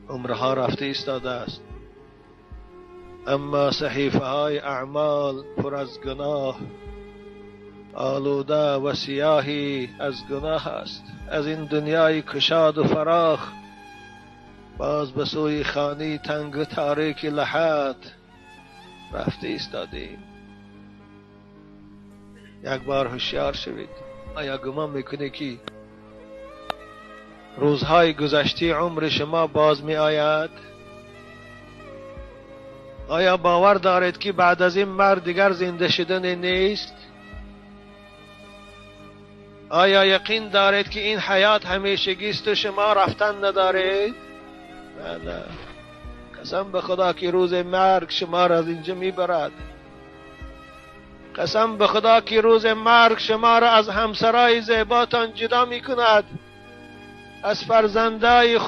Умрҳо рафта истодааст, аммо саҳифаҳои аъмол пур аз гуноҳ, олуда ва сиёҳӣ аз гуноҳ аст. Аз ин дунёи кушоду фарох боз ба сӯи хонаи тангу торики лаҳад рафта истодем. Як бор ҳушёр шавед. Оё гумон мекунед, ки рӯзҳои гузаштаи умри шумо боз меояд? Оё бовар доред, ки баъд аз ин марг дигар зинда шудане нест? Оё яқин доред, ки ин ҳаёт ҳамешагисту шумо рафтан надоред? Не, не, қасам ба Худо, ки рӯзи марг шуморо аз инҷо мебарад. Қасам ба Худо, ки рӯзи марг шуморо аз ҳамсарои зеботон ҷудо мекунад, аз фарзандои